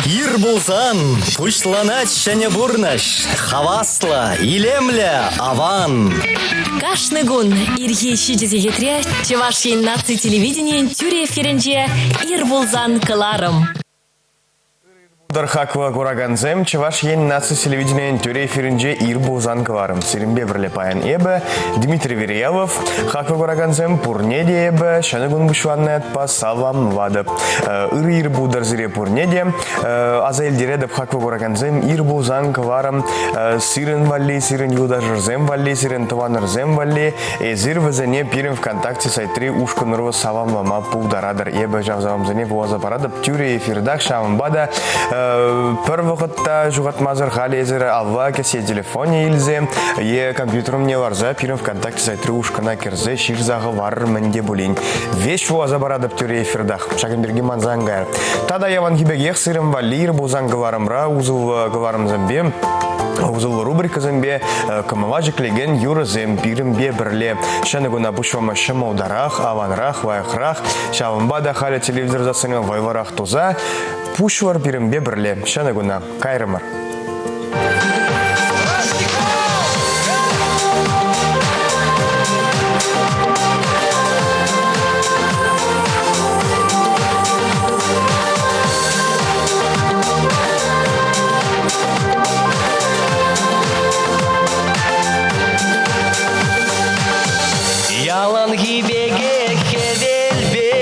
Ир пулсан пуҫланать ҫӗнӗ пурнӑҫ. Хаваслӑ, илемлӗ, аван. Кашни кун ирхи ҫичӗ сехетре Чӑваш Ен наци телевиденийӗн тӳрӗ эфирӗнче Ир пулсан кӑларӑм. Хаклӑ куракансем, Чӑваш Ен наци телевиденийӗн тӳрӗ эфирӗнче ир пулсан кӑларӑм. Сирӗнпе пӗрле паян эпӗ, Дмитрий Верьялов. Хаклӑ куракансем, пурне те эпӗ ҫӗнӗ кун пуҫланнӑ ятпа саламлатӑп. Ырӑ ир пултӑр сире пурне те. Аса илтеретӗп, хаклӑ куракансем, ир пулсан кӑларӑм сирӗн валли, сирӗн юлташӑрсем валли, сирӗн тӑванӑрсем валли. Эсир вӗсене пирӗн ВКонтакте сайтри ушкӑнру саламлама пултаратӑр. Эпӗ ҫав саламсене вуласа паратӑп тӳрӗ эфиртах, ҫавӑнпа та пӗр вӑхӑт та ҫухатмасӑр халӗ эсир алла кӗсье телефонӗ илсе е компьютер умне ларса пирӗн ВКонтакте сайтри ушкӑна кӗрсе ҫырса хӑварӑр мӗн те пулин. Веҫ вуласа паратӑп тӳрӗ эфиртах. Ҫакӑн пирки манса ан кайӑр. Тата яланхи пекех сырӑм валли ир пулсан кӑларӑмра усӑллӑ кӑларӑмсемпе усӑллӑ рубрикӑсемпе кӑмӑла ҫӗклекен юрӑсем пирӗнпе пӗрле. Ҫӗнӗ куна пуҫлама ҫӑмӑлтарах, аванрах, лайӑхрах. Ҫавӑнпа та халӗ телевизор сассине вӑйлӑрах туса пуҫлӑр пирӗнпе пӗрле ҫӗнӗ куна кайрӑмӑр. Яланхи пекех хӗвелпе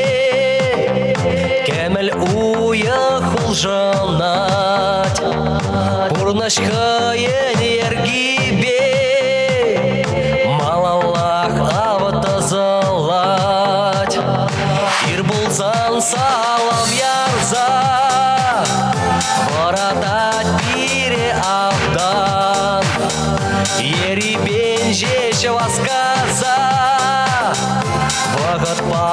кӗмӗл уйӑх улшӑнать. Пурнӑҫ хӑйӗн йӗркипе малаллах ав тӑсӑлать. Ир пулсан салам ярса вӑратать пире автан. Ерипен ҫеҫ васкаса вӑхӑтпа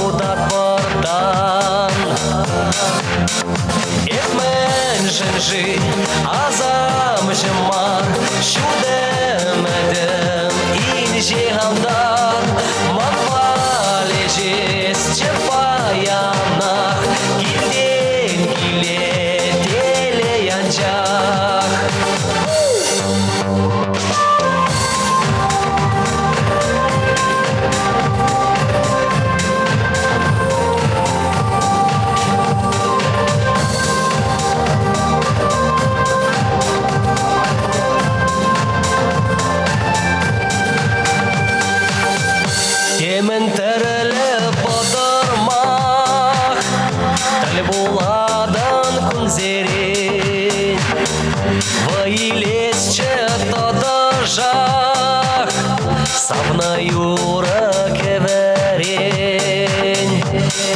утатпӑртан. Эп мӗншӗн-ши асамҫӑ мар, ҫут ӗмӗтӗм инҫе антар. Манпа леҫесчӗ паянах килтен киле телей анчах. Темӗн тӗрлӗ пӑтӑрмах тӗл пулатӑн кунсерен. Вӑй илесчӗ тӑтӑшах савнӑ юрӑ кӗвӗрен.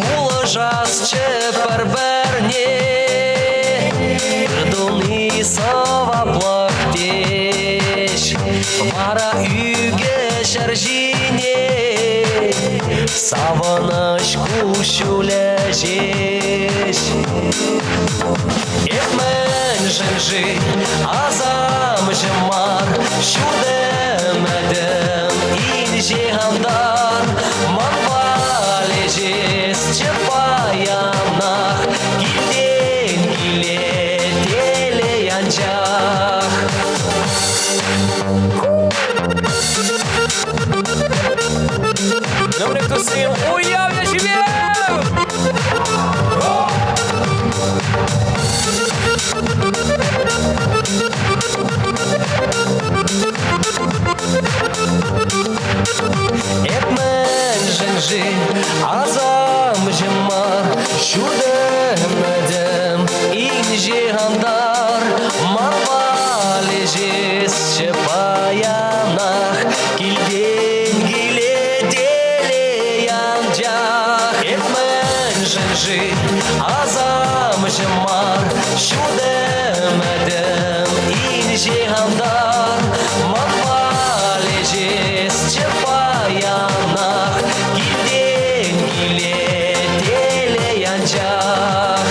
Пулӑшасчӗ пӗр-пӗрне, ыр туни сӑваплӑх теҫ. Вара ӳкӗ ҫӗр ҫине савӑнӑҫ куҫҫулӗ ҫеҫ. Эп мӗншӗн-ши асамҫӑ мар, ҫут ӗмӗтӗм инҫе антар, манпа леҫесчӗ паянах, килтен киле телей анчах. Добрый туссем, уяв ячӗпе! Эп мӗншӗн-ши асамҫӑ мар, ҫут ӗмӗтӗм инҫе антар, манпа леҫесчӗ паянах, килтен киле телей анчах. Эп мӗншӗн-ши асамҫӑ мар, ҫут ӗмӗтӗм инҫе антар, манпа леҫесчӗ паянах, килтен киле телей анчах.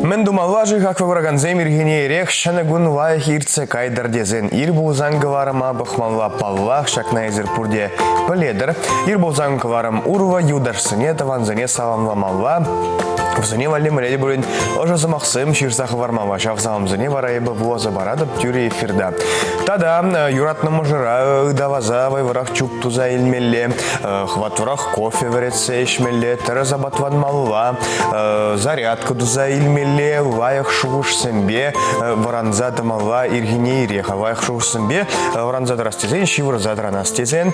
Мӗн тумалла-ши? Ҫапла-ши хаклӑ куракансем ирхине ирех ҫӗнӗ кун лайӑх иртсе кайтӑр тесен ир пулсан кӑларӑма пӑхмалла паллах, ҫакна эсир пурте пӗлетӗр. Ир пулсан кӑларӑм урлӑ юлташсене, тӑвансене саламламалла. Вӗсене валли мӗнле те пулин ӑшӑ сӑмахсем ҫырса хӑвармалла. Ҫав саламсене вара эпӗ вуласа паратӑп тӳрӗ эфирта. Тата юратнӑ мӑшӑра ыталаса вӑйлӑрах чуп туса илмелле, хӑватлӑрах кофе вӗретсе ӗҫмелле, тӗрӗс апатланмалла, зарядка туса илмелле, лайӑх шухӑшсемпе вӑранса тӑмалла ирхине ирех. Лайӑх шухӑшсемпе вӑранса тӑрас тесен, ҫывӑрса тӑранас тесен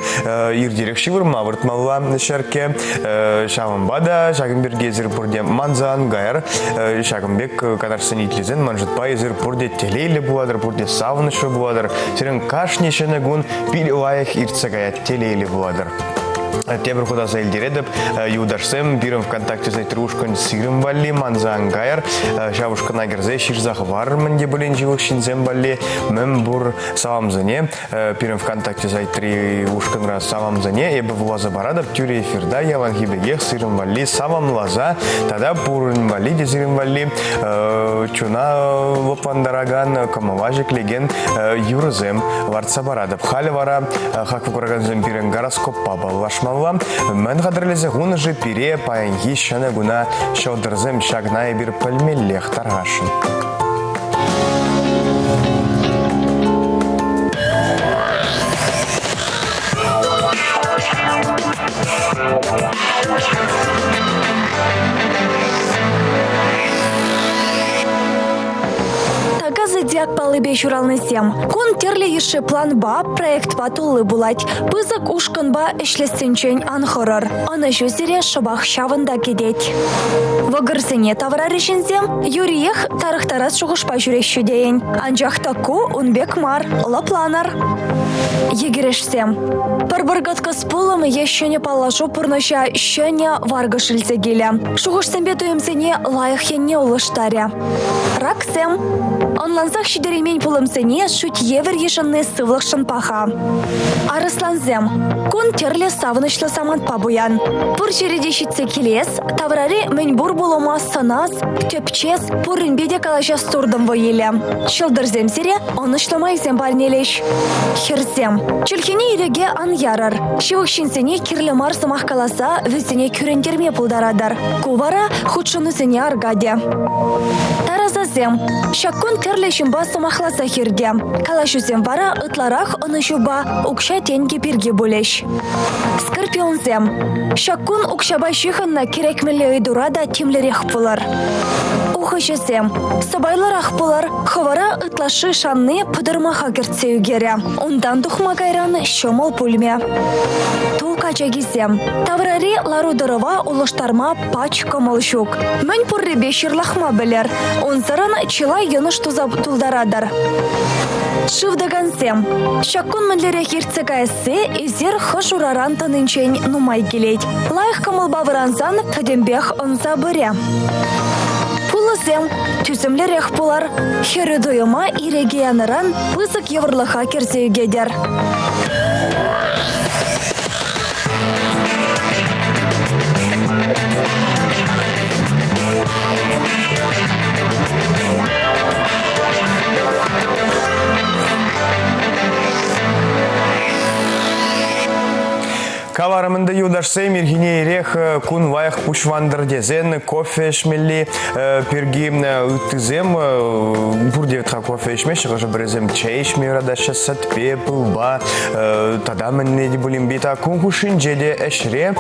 иртерех ҫывӑрма выртмалла ҫӗркке. Ҫавӑнпа та ҫакӑн пирки эсир пурте манса ан кайӑр. Ҫакӑн пек канашсене итлесен ман шутпа эсир пурте телейлӗ пулатӑр, пурте савӑнӑҫлӑ пулатӑр. Сирӗн кашни ҫӗнӗ кун пит лайӑх иртсе каять, телейлӗ пулатӑр. Тепӗр хут аса илтеретӗп, юлташсем, пирӗн ВКонтакте сайтри ушкӑн сирӗн валли манса ан кайӑр. Ҫав ушкӑна кӗрсе ҫырса хӑварӑр мӗн те пулин ҫывӑх ҫынсем валли мӗн пур саламсене. Пирӗн ВКонтакте сайтри ушкӑнра саламсене эпӗ вуласа паратӑп тӳрӗ эфирта яланхи пекех сирӗн валли саламласа тата пурин валли те сирӗн валли чуна лӑплантаракан, кӑмӑла ҫӗклекен юрӑсем лартса паратӑп. Халӗ вара хаклӑ куракансем пирӗн гороскоппа паллашмалла. Мӗн хатӗрлесе хунӑ-ши пире паянхи ҫӗнӗ куна ҫӑлтӑрсем ҫакна эпир пӗлмеллех тархасшӑн. Така зодиак паллипе ҫуралнисем. Кун тӗрлӗ йышши планпа, проектпа тулли пулать. Пысӑк ушкӑнпа ӗҫлессинчен ан хӑрӑр. Ӑнӑҫу сире шӑпах ҫавӑнта кӗтет. Вӑкӑрсене таврари ҫынсем юриех тарӑхтарас шухӑшпа ҫӳреҫҫӗ тейӗн. Анчах та ку ун пек мар, лӑпланӑр. Йӗкӗрешсем. Пӗр-пӗр кӑткӑс пулӑм е ҫӗнӗ паллашу пурнӑҫа ҫӗнӗ варкӑш илсе килӗ. Шухӑшсемпе туйӑмсене лайӑх енне улӑштарӗ. Раксем. Ӑнлансах ҫитереймен пулӑмсене шӳт евӗр йышӑнни сывлӑхшӑн паха. Арӑслансем. Кун тӗрлӗ савӑнӑҫлӑ самантпа пуян. Пур ҫӗре те ҫитсе килес, таврари мӗнпур пулӑма сӑнас, тӗпчес, пуринпе те калаҫас туртӑм вӑй илӗ. Ҫӑлтӑрсем сире ӑнӑҫлӑ майсем парнелӗҫ. Хӗрсем. Чӗлхене ирӗке ан ярӑр. Ҫывӑх ҫынсене кирлӗ мар сӑмах каласа вӗсене кӳрентерме пултаратӑр. Ку вара хутшӑнусене аркатӗ. Тарасасем. Ҫак кун тӗрлӗ ҫынпа сӑмахласа хирте. Калаҫусем вара ытларах ӑнӑҫупа укҫа-тенкӗ пирки пулӗҫ. Скорпионсем. Ҫак кун укҫапа ҫыхӑннӑ кирек мӗнле ыйтура та тимлӗрех пулӑр. Ухӑҫӑсем. Сӑпайлӑрах пулӑр. Хӑвӑра ытлашши шанни пӑтӑрмаха кӗртсе ӳкерӗ. Унтан тухма кайран ҫӑмӑл пулмӗ. Ту качакисем. Таврари лару-тӑрӑва улӑштарма пач кӑмӑл ҫук. Мӗн пуррипе ҫырлахма пӗлӗр. Унсӑрӑн чылай йӑнӑш туса тултаратӑр. Шыв тӑкансем. Ҫак кун мӗнлерех иртсе каясси эсир хӑш ураран тӑнинчен нумай килет. Лайӑх кӑмӑлпа вӑрансан пӗтӗмпех ӑнса пырӗ. Пулӑсем тӳсӗмлӗрех пулар. Хӗрӳ туйӑма ирӗке янӑран пысӑк йывӑрлӑха кӗрсе ӳкетӗр. Каларӑм ӗнтӗ юлташсем, ирхине ирех э, кун лайӑх пуҫлантӑр тесен кофе ӗҫмелли э, пирки э, ыттисем пурте вӗт-ха кофе ӗҫмеҫҫӗ, хӑшӗ-пӗрисем чей ӗҫме юратаҫҫӗ, сӗтпе, пылпа тата мӗнле те пулин та кун хушшинче те ӗҫре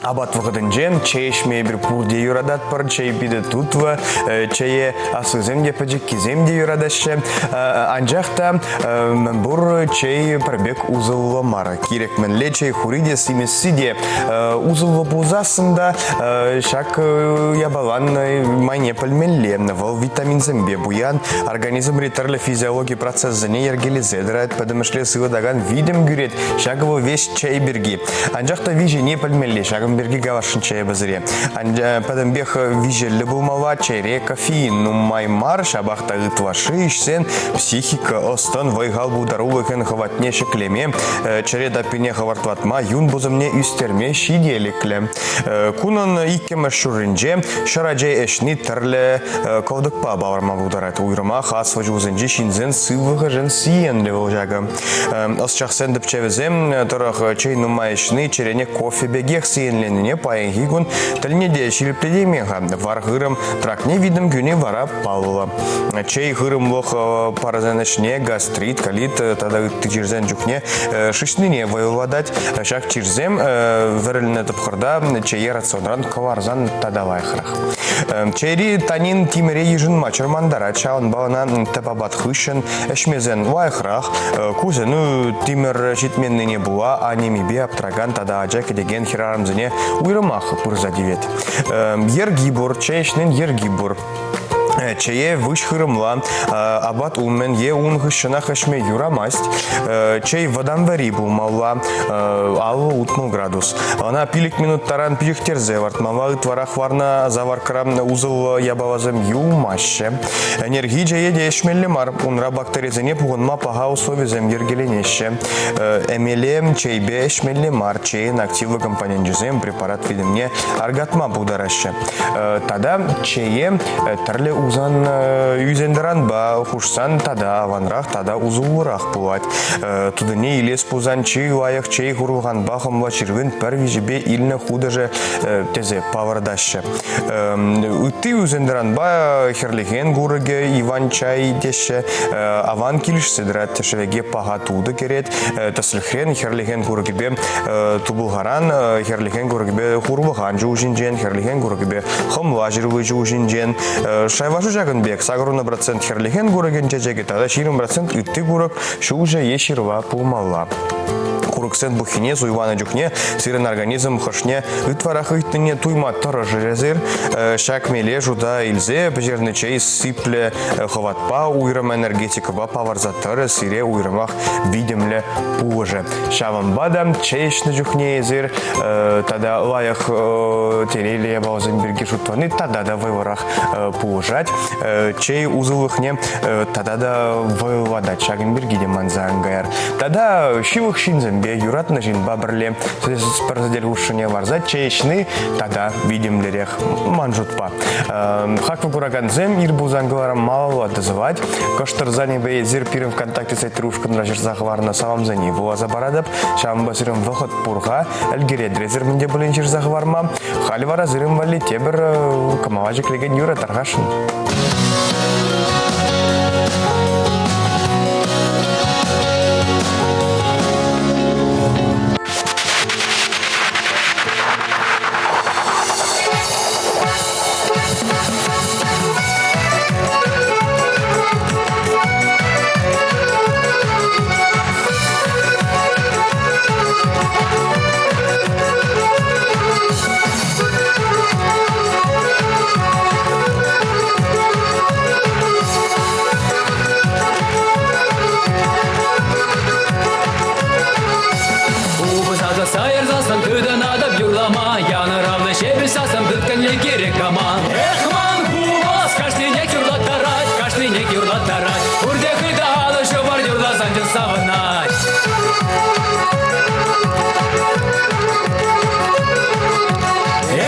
апат вӑхӑтӗнче чей ӗҫме эпир пурте юрататпӑр. Чей питӗ тутлӑ, чее аслисем те, пӗчӗккисем те юратаҫҫӗ. Анчах та мӗнпур чей пӗр пек усӑллӑ мар. Кирек мӗнле чей хури те, симӗсси те усӑллӑ пулсассӑн та ҫак япалан майне пӗлмелле. Вӑл витаминсемпе пуян, организмри тӗрлӗ физиологи процесӗсене йӗркелесе тӑрать, пӗтӗмӗшле сыватакан витӗм кӳрет. Ҫакӑ вӑл веҫ чей пирки. Анчах та виҫене пӗлмелле. Ҫакӑн. Ҫакӑн пирки каласшӑнччӗ эпӗ сире. Пӗтӗмпех виҫеллӗ пулмалла, чейре кофеин нумай мар, ҫапах та ытлашши ӗҫсен психика, ӑс-тӑн, вӑй-хал пултарулӑхӗн хӑватне ҫӗклеме, чӗре таппине хӑвӑртлатма, юн пусӑмне ӳстерме ҫителӗклӗ. Кунӑн иккӗмӗш ҫурринче ҫӑра чей ӗҫни тӗрлӗ кӑлтӑкпа палӑрма пултарать. Уйрӑмах аслӑ ҫулсенчи ҫынсен сывлӑхӗшӗн сиенлӗ вӑл ҫакӑ. Ӑсчахсен тӗпчевӗсем тӑрӑх чей нумай ӗҫни чӗрене кофе пекех сиенленине паянхи кун тӗлне те ҫирӗплетеймен-ха. Вар-хырӑм трактне витӗм кӳни вара паллӑ. Чей хырӑмлӑх парӑсен ӗҫне гастрит, колит тата ытти чирсен чухне шыҫнине вӑйлатать. Ҫак чирсем вӗрӗлнӗ тапхӑрта чее рационран кӑларсан тата лайӑхрах. Чейри танин тимӗре йышӑнма чӑрмантарать, ҫавӑнпа ӑна тӗп апат хыҫҫӑн ӗҫмесен лайӑхрах. Ку сӗнӳ тимӗр ҫитменнине пула анемипе аптракан тата ача кӗтекен хӗрарӑмсене уйрӑмах пырса тивет. Йӗрки пур, чей ӗҫнин йӗрки пур. Чее выҫ хырӑмла, апат умӗн е ун хыҫҫӑнах ӗҫме юрамасть. Чей вӑтам вӗри пулмалла, 50-60 градус. Ӑна 5 минут таран пиҫӗхтерсе лартмалла, ытларах варнӑ заваркӑра усӑллӑ япаласем юлмаҫҫӗ. Ӗнерхи чее те ӗҫмелле мар, унра бактерисене пухӑнма паха условисем йӗркеленеҫҫӗ. Эмеле чейпе ӗҫмелле мар, чейӗн активлӑ компоненчӗсем препарат витӗмне аркатма пултараҫҫӗ. Тата чее тӗрлӗ усан ӳсентӑранпа хушсан тата аванрах тата усӑллӑрах пулать. Тутине илес пулсан чи лайӑх чей хурлӑханпа хӑмла ҫырвин пӗр виҫипе илнӗ хутӑшӗ тесе палӑртаҫҫӗ. Ытти ӳсентӑранпа хӗрлӗхен курӑкӗ, иван-чай теҫҫӗ, аван килӗшсе тӑрать, шӗвеке паха тутӑ кӗрет. Тӗслӗхрен, хӗрлӗхен курӑкӗпе тупӑлхаран, хӗрлӗхен курӑкӗпе хурлӑхан ҫулҫинчен, хӗрлӗхен курӑкӗпе хӑмла ҫырли ҫулҫинчен. Шайлашу ҫакӑн пек, 80% хӗрлӗхен курӑкӗн чечекӗ тата 20% ытти курӑк, ҫулҫӑ е ҫырла пулмалла. Курӑксен пуххине суйланӑ чухне сирӗн организм хӑшне ытларах ыйтнине туйма тӑрӑшӑр эсир. Ҫак меле шута илсе пӗҫернӗ чей сиплӗ хӑватпа, уйрӑм энергетикӑпа палӑрса тӑрӗ, сире уйрӑмах витӗмлӗ пулӑшӗ. Ҫавӑнпа та чей ӗҫнӗ чухне эсир тата лайӑх телейлӗ япаласем пирки шутлани тата та вӑйлӑрах пулӑшать. Чей усӑлӑхне тата та вӑйлатать. Ҫакӑн пирки те манса ан каяр. Тата ҫывӑх ҫынсемпе, юратнӑ ҫынпа пӗрле пӗр сӗтел хушшине ларса чей ӗҫни тата витӗмлӗрех ман шутпа. Хаклӑ куракансем, ир пулсан кӑларӑм малалла тӑсӑлать. Кӑштӑрсан эпӗ эсир пирӗн ВКонтакте сайтри ушкӑнра ҫырса хӑварнӑ саламсене вуласа паратӑп. Ҫавӑнпа сирӗн вӑхӑт пур-ха. Ӗлкӗретӗр эсир мӗн те пулин ҫырса хӑварма. Халӗ вара сирӗн валли тепӗр кӑмӑла ҫӗклекен юрӑ тархасшӑн. Купӑса сайӑрсассӑн тытӑнатӑп юрлама, Янӑравлӑ ҫепӗҫ сассӑм тыткӑнне кирек кама. Эх, ман купӑс кашнинех юрлаттарать, кашнинех юрлаттарать. Пурте хытӑ алӑ ҫупар юрласан чун савӑнать.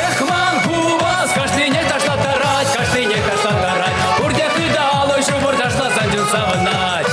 Эх, ман купӑс кашнинех ташлаттарать, кашнинех ташлаттарать. Пурте хытӑ алӑ ҫупӑр ташласан чун савӑнать.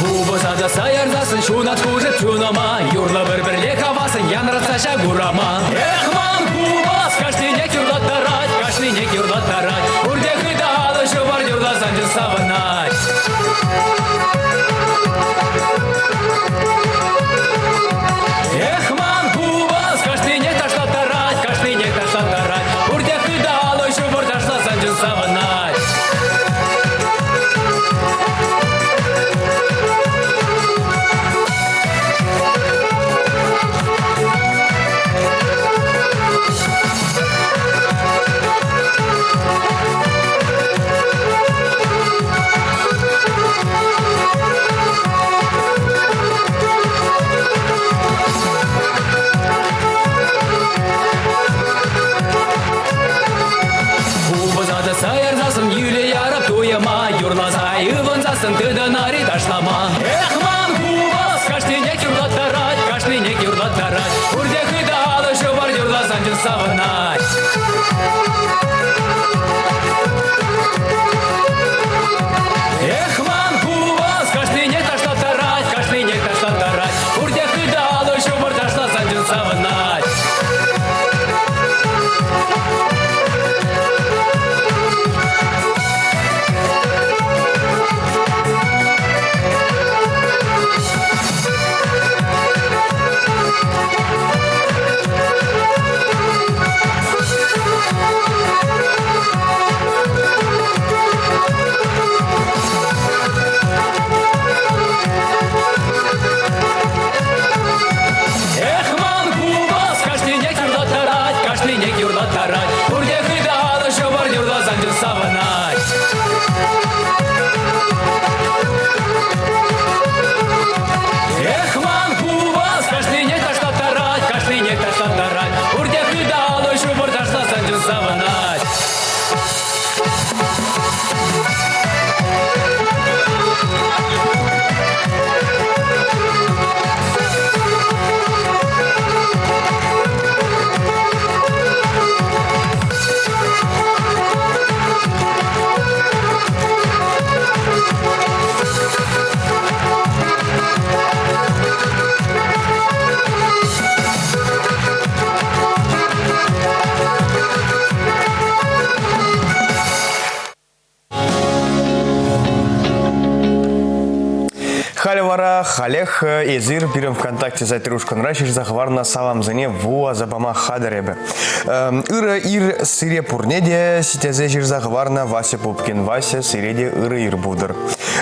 Купӑса та саяртасӑн ҫунат хушӑп чунӑма, Юрлӑ пӗр-пӗрле хавасӑн янратса ҫак урама. Эх, ман купӑс кашнинех юрлаттарать, кашнинех юрлаттарать. Пурте хытӑ алӑ ҫупар юрласан чун савӑнать. Эх, ман купӑс кашнинех ташлаттарать, кашнинех ташлаттарать. Пурте хытӑ вара халех эсир пирӗн ВКонтакте сайтри ушкӑнра ҫырса хӑварнӑ саламсене вуласа пама хатӗр эпӗ. Ырӑ ир сире пурне те тесе ҫырса хӑварнӑ Вася Пупкин. Вася, сире те ырӑ ир пултӑр.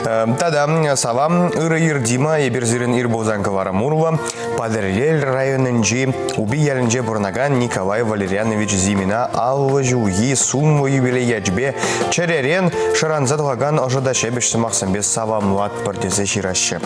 Тата салам, ырӑ ир, Дима, эпир сирӗн ир пулсан кӑларӑм урлӑ Патӑрьел районӗнчи Упи ялӗнче пурӑнакан Николай Валерьянович Зимина 50 ҫулхи сумлӑ юбилей ячӗпе чӗререн шӑранса тухакан ӑшӑ та ҫепӗҫ сӑмахсемпе саламлатпӑр тесе ҫыраҫҫӗ.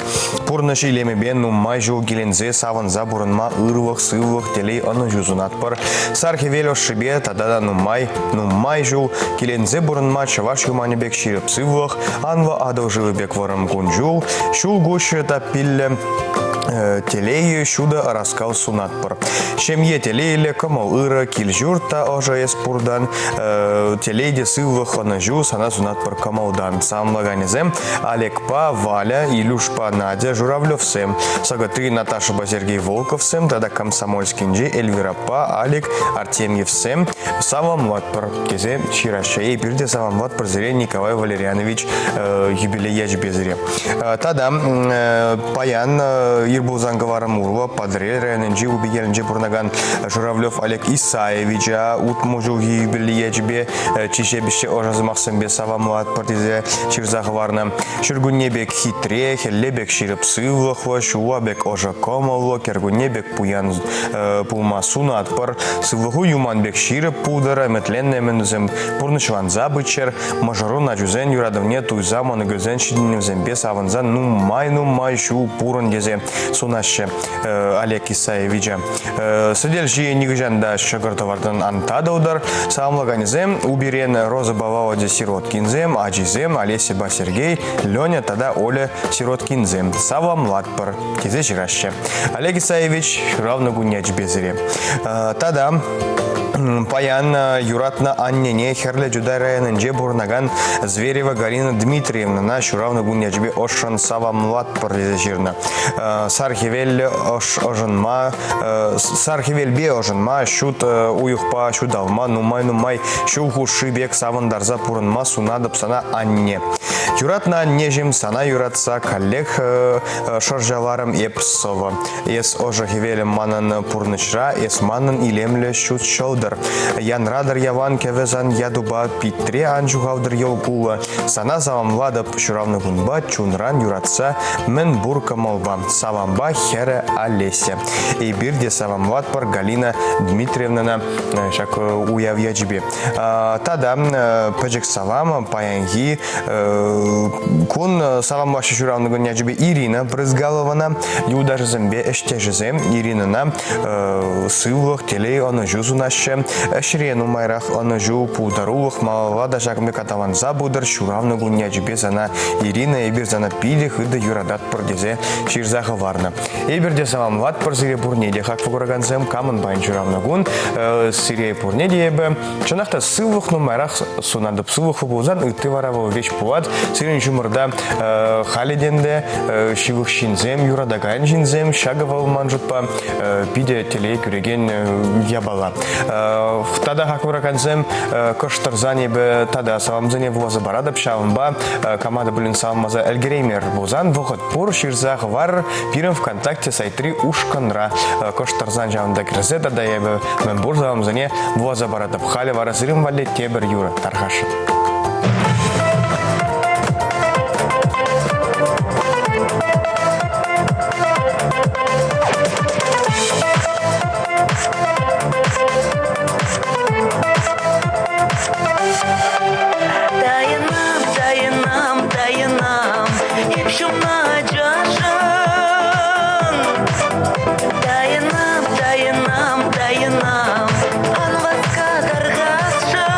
Пурнӑҫ илемӗпе нумай ҫул киленсе савӑнса пурӑнма ырлӑх, сывлӑх, телей, ӑнӑҫу сунатпӑр. Сар хӗвел ӑшшипе тата та нумай, нумай ҫул киленсе пурӑнма чӑваш юманӗ пек ҫирӗп сывлӑх, анлӑ Атӑл шывӗ пек вӑрӑм кун-ҫул, ҫул куҫӗ таппиллӗ телейӗ ҫутӑ ӑраскал сунатпӑр. Ҫемье телейлӗ, кӑмӑл ырӑ, кил-ҫурт та ӑшӑ эс пуртан, телей те сывлӑх, ӑнӑҫу сана сунатпӑр кӑмӑлтан. Саламлаканӗсем Олегпа Валя, Илюшпа Надя Журавлевсем, Сӑкӑтри Наташӑпа Сергей Волковсем тата Комсомольскинчи Эльвирапа Алик Артемьевсем саламлатпӑр тесе ҫыраҫҫӗ. Эпир те саламлатпӑр сире, Николай Валерьянович, юбилей ячӗпе сире. Тата паян ир пулсан кӑварӑм урлӑ Патӑрьел районӗнчи Упикелӗнче пурӑнакан Журавлев Олег Исаевича 60 ҫулхи юбилей ячӗпе чи ҫепӗҫҫӗ ӑшӑ сӑмахсемпе саламлатпӑр тесе ҫырса хӑварнӑ. Ҫуркунне пек хитре, хӗлле пек ҫирӗп сывлӑхлӑ, ҫулла пек ӑшӑ кӑмӑллӑ, кӗркунне пек пуян пулма сунатпӑр. Сывлӑху юман пек ҫирӗп пултӑр, ӗмӗтленнӗ ӗмӗтӳсем пурнӑҫланса пыччӑр. Мӑшӑрун ачусен юратӑвне туйса мӑнукӗсен ҫитӗнӗвӗсемпе савӑнса нумай-нумай ҫул пурӑн тесе сунаҫҫӗ Олег Исаевича. Сӗтел ҫийӗ нихӑҫан та ҫӑкӑр-тӑвартан ан татӑлтӑр. Саламлаканӗсем Упирен Розӑпа Володя Сироткинсем, ачисем Олесьӑпа Сергей, Леня тата Оля Сироткинсем. Саламлатпӑр, тесе ҫыраҫҫӗ. Олег Исаевич ҫуралнӑ кун ячӗпе сире. Тата паян юратнӑ аннене Хӗрлӗ Чутай районӗнче пурӑнакан Зверева Галина Дмитриевнӑна ҫуралнӑ кун ячӗпе ӑшшӑн саламлатпӑр тесе ҫырнӑ. Сар хӗвеллӗ ӑш ӑшӑнма, сар хӗвелпе ӑшӑнма, ҫут уйӑхпа ҫуталма нумай-нумай ҫул хушши пек савӑнтарса пурӑнма сунатӑп сана, анне. Юратнӑ аннеҫӗм, сана юратса каллех шӑрҫаларӑм эп сӑвӑ. Эс ӑшӑ хӗвелӗм манӑн пурнӑҫра, эс манӑн илемлӗ ҫут ҫӑлтӑр. Янратӑр ялан кӗвӗ сан ятупа, питре ан ҫухалтӑр йӑл кулӑ. Сана саламлатӑп ҫуралнӑ кунпа, чунран юратса, мӗн пур кӑмӑлпа. Салампа хӗрӗ Олеся. Эпир те саламлатпӑр Галина Дмитриевнана ҫак уяв ячӗпе. Тата пӗчӗк салам паянхи кун саламлаҫҫӗ ҫуралнӑ кун ячӗпе Ирина Брызгалована, юлташӗсемпе ӗҫтешӗсем Иринӑна сывлӑх, телей, ӑнӑҫу сунаҫҫӗ. Ӗҫре нумайрах ӑнӑҫу, пултарулӑх малалла та ҫакӑн пек аталанса пытӑр. Ҫуралнӑ кун ячӗпе сана, Ирина, эпир сана питӗ хытӑ юрататпӑр тесе ҫырса хӑварнӑ. Эпир те саламлатпӑр сире пурне те, хаклӑ куракансем, камӑн паян ҫуралнӑ кун. Сире пурне те эпӗ чӑнах та сывлӑх нумайрах сунатӑп. Сывлӑхлӑ пулсан ытти вара вӑл веҫ пулать. Сирӗн ҫумӑрта халӗ те ӗнтӗ ҫывӑх ҫынсем, юратакан ҫынсем, ҫакӑ вӑл ман шутпа питӗ телей кӳрекен япала. Тата хак куракансем кӑштӑрсан эпӗ тата саламсене вуласа паратӑп. Ҫавӑнпа кама та пулин саламласа ӗлкӗреймер пулсан вӑхӑт пур, ҫырса хӑварӑр. Пирӗн ВКонтакте сайтри ушкӑнра кӑштӑрсан ҫавӑнта кӗрсе тата эпӗ мӗнпур саламсене вуласа паратӑп. Халӗ вара сирӗн валли тепӗр юрӑ тархасшӑн. Тайӑнам, тайӑнам, тайӑнам, эп ҫумна ачашӑн. Тайӑнам, тайӑнам, тайӑнам, ан васка тархасшӑн.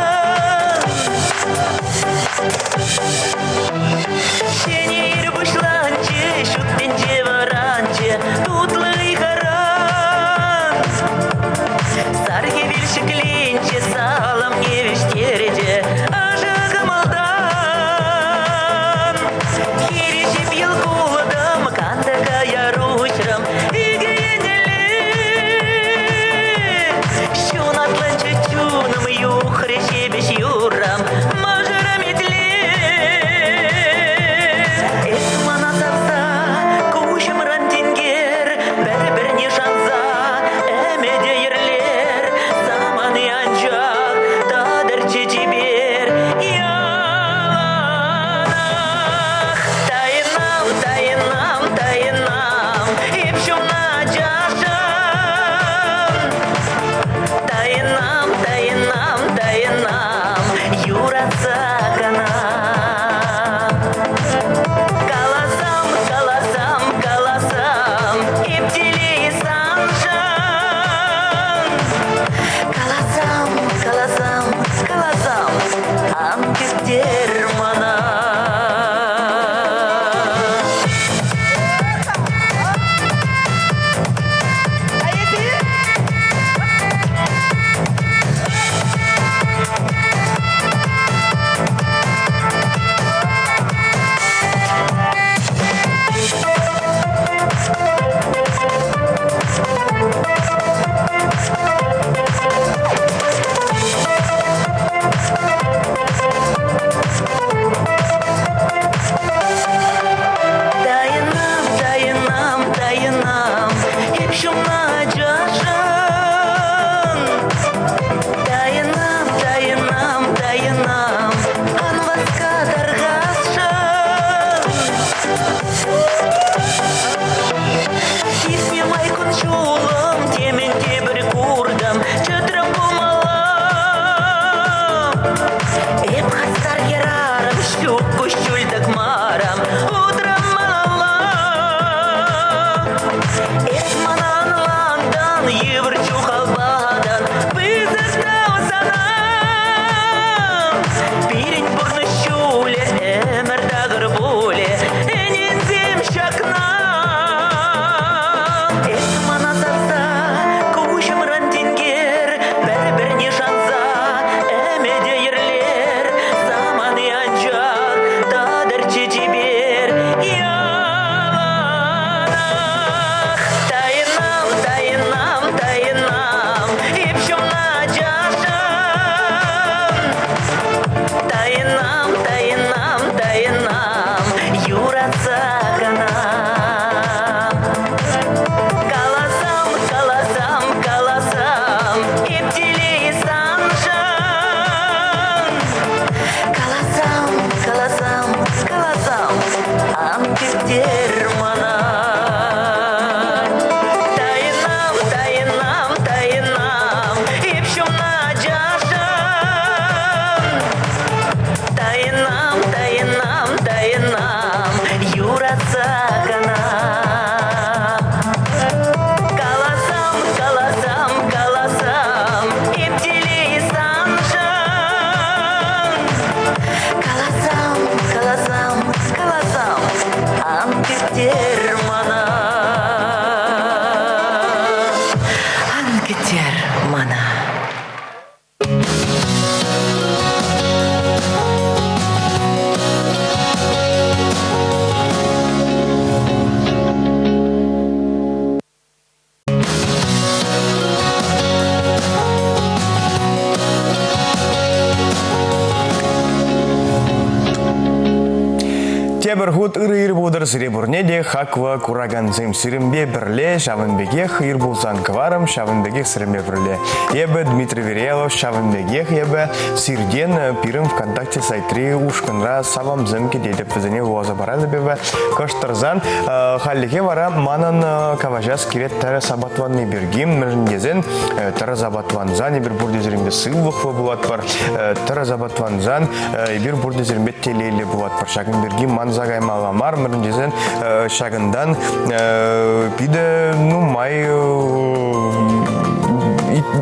Тепӗр хут ырӑ ир пултӑр сире пурне те хаклӑ куракансем сирӗнпе пӗрле, ҫавӑн пекех ир пулсан кӑварӑм, ҫавӑн пекех сирӗнпе пӗрле. Эпӗ Дмитрий Верелов, ҫавӑн пекех эпӗ сиртен пирӗн ВКонтакте сайтри ушкӑнра саламсем кӗтетӗп, вӗсене вуласа паратӑп эпӗ. Кӑштӑрсан хальлӗхе вара манӑн калаҫас килет тӗрӗс апатланни пирки, мӗншӗн тесен тӗрӗс апатлансан эпир пурте сирӗнпе сывлӑхлӑ пулатпӑр, тӗрӗс апатлансан эпир пурте сирӗнпе телейлӗ пулатпӑр. Ҫакӑн пирки манса каймалла мар, мӗншӗн тесен ҫакӑнтан питӗ нумай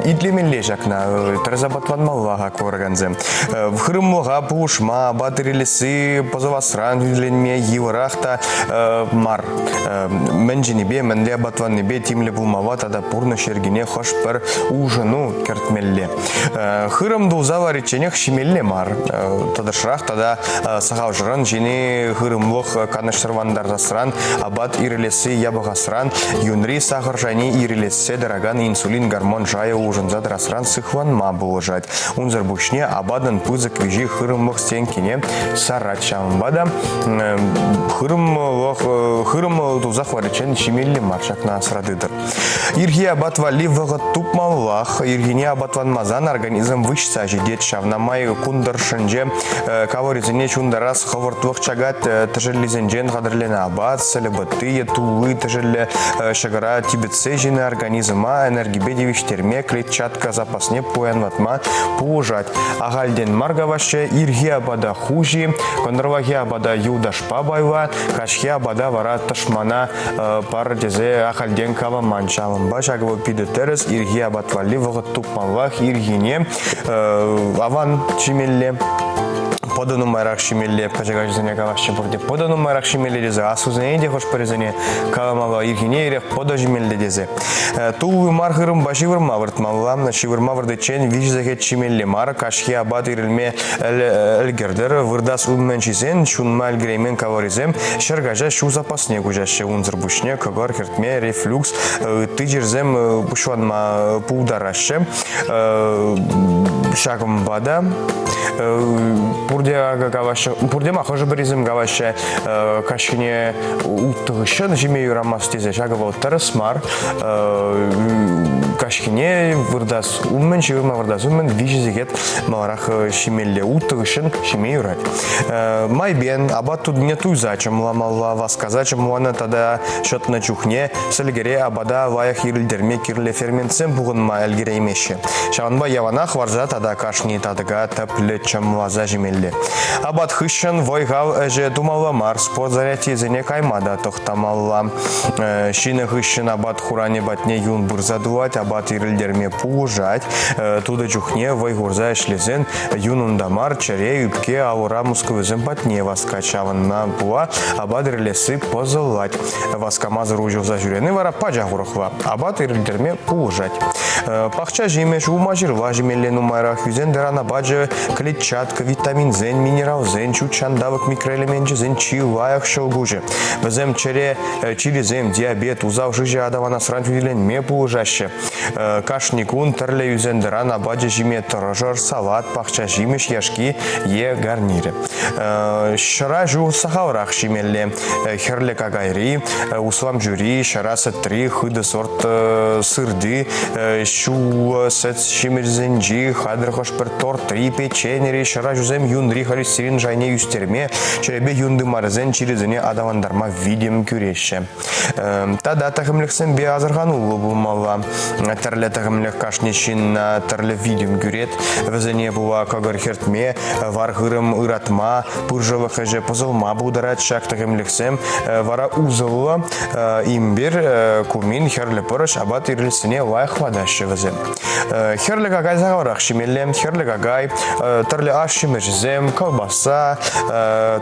итлемелле ҫакна, тӗрӗс апатланмалла-ха куракансем. Хырӑмлӑха пулӑшма, апат ирӗлесси пӑсӑласран хӳтӗленме йывӑрах та мар. Мӗн чӗнипе, мӗнле апатланнипе тимлӗ пулмалла тата пурнӑҫ йӗркине хӑш-пӗр улшӑну кӗртмелле. Хырӑм тулса ларичченех ҫимелле мар. Тӑтӑшрах тата сахалшӑран ҫини хырӑмлӑх канӑҫсӑрлантарсасран, апат ирӗлесси япӑхасран, юнри сахӑр шайне ирӗлессе тӑракан инсулин гормон шайӗ улшӑнса тӑрасран сыхланма пулӑшать. Унсӑр пуҫне апатӑн пысӑк виҫи хырӑмлӑх стенкине сарать. Ҫавӑнпа та хырӑмлӑх хырӑм тулсах лариччен ҫимелле мар ҫакна асра тытӑр. Ирхи апат валли вӑхӑт тупмаллах. Ирхине апатланмасан организм выҫса ҫитет. Ҫавна май кун тӑршшӗнче калорисене ҫунтарас хӑвӑртлӑх чакать. Тӗшӗллисенчен хатӗрленӗ апат, сӗлӗ пӑтти е тулли тӗшӗллӗ ҫӑкӑра типӗтсе ҫинӗ организма энергипе тивӗҫтерме клетчатка запасне пуянлатма пулӑшать. Ахальтен мар калаҫҫӗ, ирхи апата хуҫи, кӑнтӑрлахи апата юлташпа пайла, каҫхи апата вара тӑшмана пар тесе ахальтен каламан. Ҫавӑнпа ҫакӑ вӑл питӗ тӗрӗс, ирхи апат валли вӑхӑт тупмаллах, ирхине аван ҫимелле. Пӑтӑ нумайрах ҫимелле, пӗчӗк ачасене калаҫҫӗ пурте. Пӑтӑ нумайрах ҫимелле тесе аслисене те хӑш-пӗрисене каламалла, ирхине ирех пӑтӑ ҫимелле тесе. Тулли мар хырӑмпа ҫывӑрма выртмалла. Ҫывӑрма выртиччен виҫӗ сехет ҫимелле мар, каҫхи апат ирӗлме ӗлкӗртӗр. Выртас умӗн ҫисен ҫунма ӗлкӗреймен калорисем ҫӗр каҫа ҫу запасне куҫаҫҫӗ. Унсӑр пуҫне кӑкӑр хӗртме, рефлюкс, ытти чирсем пуҫланма пултараҫҫӗ. Ҫакӑнпа та пурте акӑ калаҫҫӗ, пурте мар, хӑшӗ-пӗрисем калаҫҫӗ, каҫхине улттӑ хыҫҫӑн ҫиме юрамасть тесе. Ҫакӑ вӑл тӗрӗс мар. Каҫхине выртас умӗн, ҫывӑрма выртас умӗн виҫӗ сехет маларах ҫимелле. Улттӑ хыҫҫӑн ҫиме юрать. Майпен апат тутине туйса чӑмламалла, васкаса чӑмланӑ тата ҫӑтнӑ чухне сӗлкӗре апата лайӑх ирӗлтерме кирлӗ ферментсем пухӑнма ӗлкӗреймеҫҫӗ. Ҫавӑнпа яланах варса тата кашни татӑка тӗплӗ чӑмласа ҫимелле. Апат хыҫҫӑн вӑй-хал ӗҫӗ тумалла мар, спорт занятийӗсене кайма та тӑхтамалла. Ҫинӗ хыҫҫӑн апат хуранӗ патне юн пырса тулать, апат ирӗлтерме пулӑшать. Тутӑ чухне вӑй хурса ӗҫлесен юн унта мар, чӗре, ӳпке, ал-ура мускулӗсем патне васкать. Ҫавӑнна пула апат ирӗлесси пӑсӑлать. Васкамасӑр уҫӑлса ҫӳрени вара пачах урӑхла. Апат ирӗлтерме пулӑшать. Пахча ҫимӗҫ, улма-ҫырла ҫимелле нумайрах, ӳсен-тӑран апачӗ, клетчатка, витаминсен, минералсен, ҫут ҫанталӑк микроэлеменчӗсен чи лайӑх ҫӑлкуҫӗ. Вӗсем чӗре чирӗсем, диабет, усал шыҫӑ аталанасран хӳтӗленме пулӑшаҫҫӗ. Кашни кун тӗрлӗ ӳсен-тӑран апачӗ ҫиме тӑрӑшӑр, салат, пахча ҫимӗҫ яшки е гарнирӗ. Ҫӑра ҫу сахалрах ҫимелле. Хӗрлӗ какайри, услам ҫури, ҫӑра сӗтри, хытӑ сорт сырти, ҫуллӑ сӗт ҫимӗҫсенчи, хатӗр хӑш-пӗр тортри, печеньери ҫӑра ҫусем юнри холестерин шайне ӳстерме, чӗрепе юн тымарӗсен чирӗсене аталантарма витӗм кӳреҫҫӗ. Тата тӗхӗмлӗхсемпе асӑрхануллӑ пулмалла. Тӗрлӗ тӗхӗмлӗх кашни ҫынна тӗрлӗ витӗм кӳрет. Вӗсене пула кӑкӑр хӗртме, вар-хырӑм ыратма, пыршӑлӑх ӗҫӗ пӑсӑлма пултарать. Ҫак тӗхӗмлӗхсем вара усӑллӑ. Имбирь, кумин, хӗрлӗ пӑрӑҫ апат ирӗлессине лайӑхлатаҫҫӗ вӗсем. Хӗрлӗ какай сахалрах ҫимелле. Хӗрлӗ какай, тӗрлӗ аш ҫимӗҫӗсем, колбаса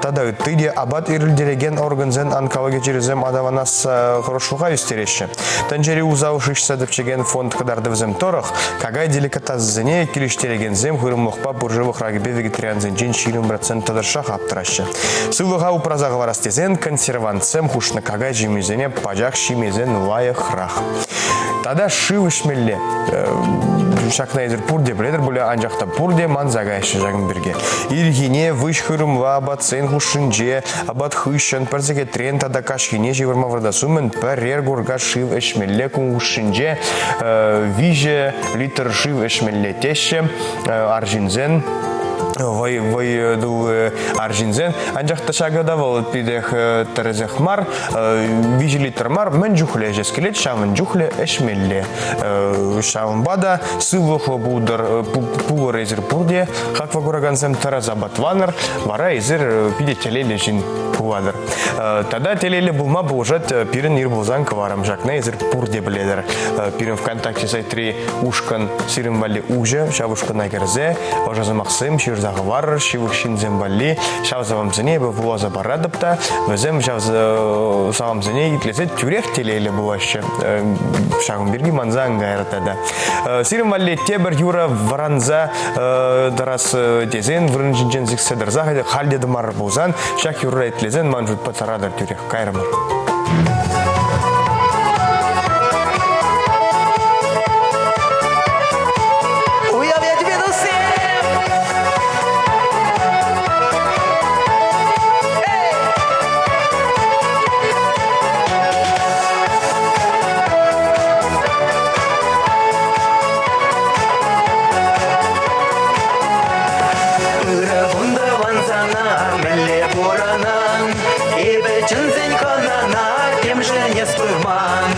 тата ытти те апат ирӗлтерекен органсен онкологи чирӗсем аталанас хӑрушлӑха ӳстереҫҫӗ. Тӗнчери усал шыҫса тӗпчекен фонд кӑтартӑвӗсем тӑрӑх, какай деликатесӗсене килӗштерекенсем хырӑмлӑхпа пыршӑлӑх ракӗпе вегетариансенчен 20% тӑтӑшах аптӑраҫҫӗ. Сывлӑха упраса хӑварас тесен консервантсем хушнӑ какай ҫимӗҫсене пачах ҫимесен лайӑхрах. Тата шыв ӗҫмелле. Ҫакна эсир пурте пӗлетӗр пулӗ, анчах та пурте манса каяҫҫӗ ҫакӑн пирки. Ирхине выҫ хырӑмла апатсен хушшинче апат хыҫҫӑн пӗр сехетрен тата каҫхине ҫывӑрма выртас умӗн пӗрер курка шыв ӗҫмелле кун хушшинче 3 литр шыв ӗҫмелле теҫҫӗ арҫынсен вӑй вӑй арҫынсен. Анчах та ҫакӑ та вӑл питех тӗрӗсех мар. 3 литр мар, мӗн чухлӗ ӗҫес килет, ҫавӑн чухлӗ ӗҫмелле. Ҫавӑнпа та сывлӑхлӑ пултӑр, пулӑр эсир пурте, хаклӑ куракансем, тӑрӑс апатланӑр, вара эсир питӗ телейлӗ ҫын пулатӑр. Тата телейлӗ пулма пулӑшать пирӗн ир пулсан кӑварӑм. Ҫакна эсир пурте пӗлетӗр. Пирӗн ВКонтакте сайтри ушкӑн сирӗн валли уҫӑ, ҫав ушкӑна кӗрсе ӑшӑ сӑмахсем ҫырса хӑварӑр ҫывӑх ҫынсем валли. Ҫав сӑвӑмсене эпӗ вуласа паратӑп та, вӗсем ҫав сӑвӑмсене итлесе тӳрех телейлӗ пулаҫҫӗ. Ҫакӑн пирки манса ан кайӑр тата. Сирӗн валли тепӗр юрӑ вӑранса тӑрас тесен вырӑн ҫинчен сиксе тӑрса халь те тӑмарӑр пулсан ҫак юрра итлесен ман шутпа тӑратӑр тӳрех. Кайрӑмӑр. Уяв ячӗпе туссем! Ырӑ кун тӑван сана, мӗнле пурӑнан? Эпӗ чӗнсен хӑнана темшӗн эс пыман.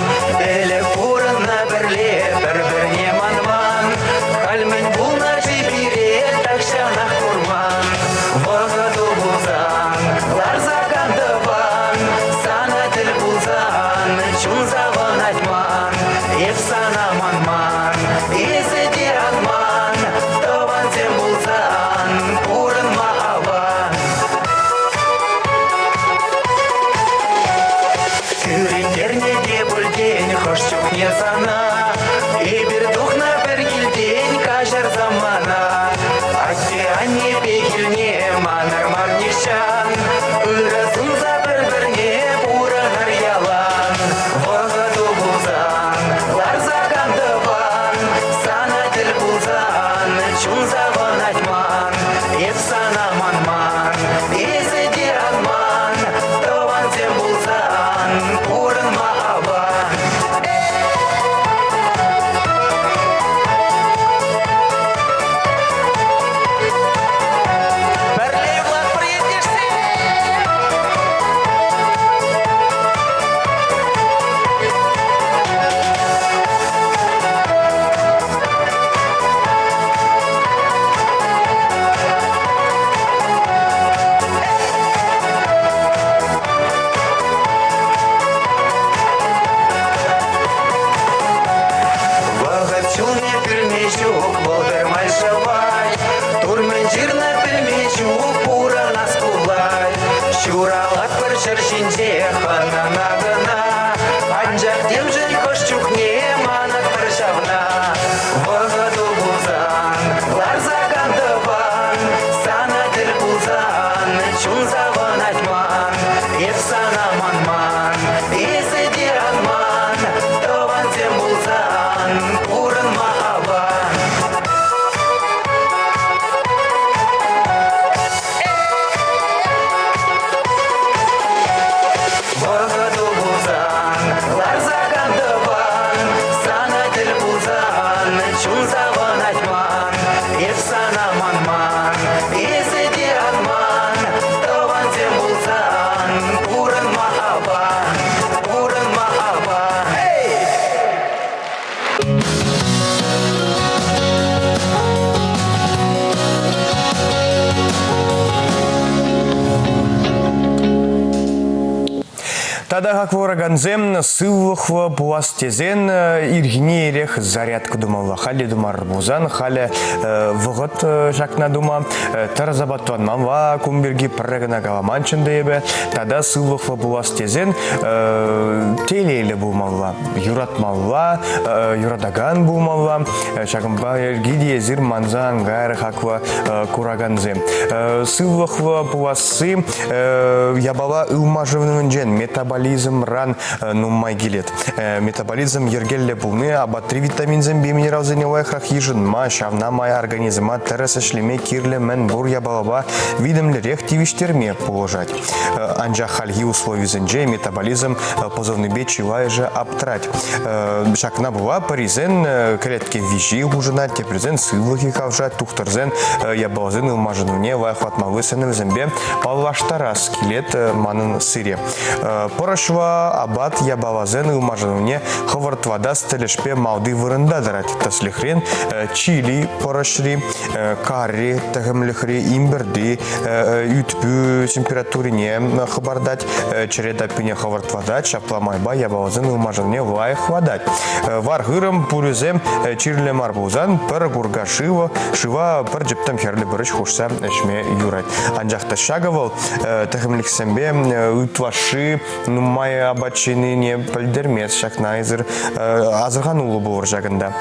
Ӗлӗк пурӑннӑ пӗрле, пӗр-пӗрне манман. Халь мӗн пулнӑ-ши пире, тахҫанах курман. Вӑхӑту пулсан, ларса кантӑван, сана тӗл пулсан, чун савӑнать ман. Эп сана манман, эсӗ те ан ман, тӑвансем пулсан, пурӑнма аван. Кӳрентернӗ те пуль-тен хӑш чухне сана, эпир тухнӑ пӗр килтен каҫарса мана. Атте-анне пехилне манар мар нихҫан, ырӑ сунса пӗр-пӗрне пурӑнар ялан. Вӑхӑту пулсан, ларса кан тӑван, сана тӗл пулсан, чун савӑнать ман. Эп сана манман, эсӗ те ан ман, тӑвансем пулсан, пурӑнма аван. Пӗрле юрлатпӑр ентешсем! Вӑхӑт ҫулне пӳлме ҫук, вӑл пӗрмай шӑвать. Турмӗн ҫырнӑ пӗлме ҫук, пурӑнас пулать. Ҫуралатпӑр ҫӗр ҫинче хӑнана кӑна. Анчах темшӗн хӑш чухне манатпӑр ҫавна. Вӑхӑту пулсан, ларса кан тӑван, сана тӗл пулсан, чун савӑнать ман. Эп сана манман, эсӗ те ан ман, тӑвансем пулсан, пурӑнма аван. Вӑхӑту пулсан, ларса кан тӑван, сана тӗл пулсан, чун савӑнать ман. Эп сана манман, эсӗ те ан ман, тӑвансем пулсан, пурӑнма аван, пурӑнма аван. Тата хаклӑ куракансем сывлӑхлӑ пулас тесен ирхине ирех зарядка тумалла. Халӗ тумар пулсан, халӗ вӑхӑт ҫакна тума тӗрӗс апатланмалла, кун пирки пӗрре кӑна каламанччӗ те эпӗ. Тата сывлӑхлӑ пулас тесен телейлӗ пулмалла. юратмалла, юратакан пулмалла. Ҫакӑнпа йӗрки эсир манса ан кайӑр, хаклӑ куракансем. Сывлӑхлӑ пуласси япала ылмашӑвӗнчен, метаболизм. метаболизмран нумай килет. Метаболизм йӗркеллӗ пулни апатри витаминсемпе минералсене лайӑхрах йышӑнма, ҫавна май организма тӗрӗс ӗҫлеме кирлӗ мӗн пур япалапа витӗмлӗрех тивӗҫтерме пулӑшать. Анчах хальхи условисенче метаболизм пӑсӑлнипе чылайӑшӗ аптрать. Ҫакна пула пӗрисен кӗлетке виҫи хушӑнать, теприсен сывлӑхӗ хавшать, тухтӑрсен япаласен ылмашӑнӑвне лайӑхлатмалли сӗнӗвсемпе паллаштарас килет манӑн сире. Пӑрӑҫла апат япаласен ылмашӑнӑвне хӑвӑртлатас тӗлӗшпе малти вырӑнта тӑрать. Тӗслӗхрен, чили пӑрӑҫри, карри тӗхӗмлӗхри, импӗрти ӳт-пӳ температурине хӑпартать, чӗре таппине хӑвӑртлатать, ҫапла майпа япаласен ылмашӑвне лайӑхлатать. Вар-хырӑм пурӗсем чирлӗ мар пулсан пӗр курка шыва, шыва пӗр чӗптӗм хӗрлӗ пӑрӑҫ хушса ӗҫме юрать. Анчах та ҫакӑ вӑл тӗхӗмлӗхсемпе ытлашши нумай апат ҫинине пӗлтермест. Ҫакна эсир асӑрхануллӑ пулӑр ҫакӑнта.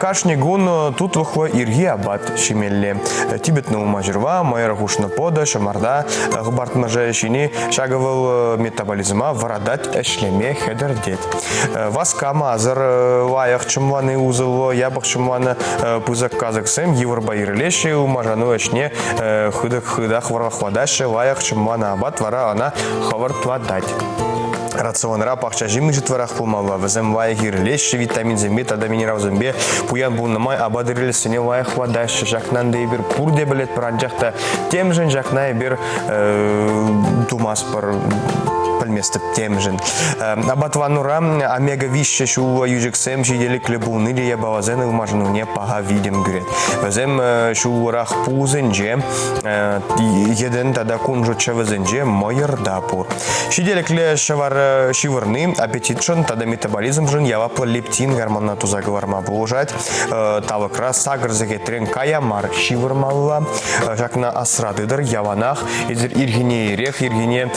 Кашни кун тутлӑхлӑ ирхи апат ҫимелле. Типӗтнӗ улма-ҫырла, мӑйӑр хушнӑ пӑтӑ, ҫӑмарта хӑпартмӑшӗ ҫини ҫакӑ вӑл метаболизма вӑратать, ӗҫлеме хӗтӗртет. Васкамасӑр лайӑх чӑмлани усӑллӑ, япӑх чӑмланӑ пысӑк касӑксем йывӑрпа ирӗлеҫҫӗ, ылмашану ӗҫне хытӑ-хытах вӑрахлатаҫҫӗ, лайӑх чӑмланӑ апат вара ӑна хӑвӑртлатать. Рационра пахча ҫимӗҫ ытларах пулмалла. Вӗсем лайӑх ирӗлеҫҫӗ, витаминсемпе тата минералсемпе пуян пулнӑ май апат ирӗлессине лайӑхлатаҫҫӗ. Ҫакна та эпир пурте пӗлетпӗр, анчах та темшӗн ҫакна эпир тумастпӑр, пӗлместӗп темшӗн. Апатланура омега-виҫҫӗ ҫуллӑ йӳҫӗксем ҫителӗклӗ пулни те япаласен ылмашӑнӑвне паха витӗм кӳрет. Вӗсем ҫуллӑрах пулӑсенче, йӗтӗн тата кунжут ҫӑвӗсенче мӑйӑр та пур. Ҫителӗклӗ ҫӑвар ҫывӑрни аппетитшӑн тата метаболизмшӑн яваплӑ лептин гормона туса кӑларма пулӑшать. Талӑкра сакӑр сехетрен кая мар ҫывӑрмалла. Ҫакна асра тытӑр, яланах эсир ирхине ирех, ирхине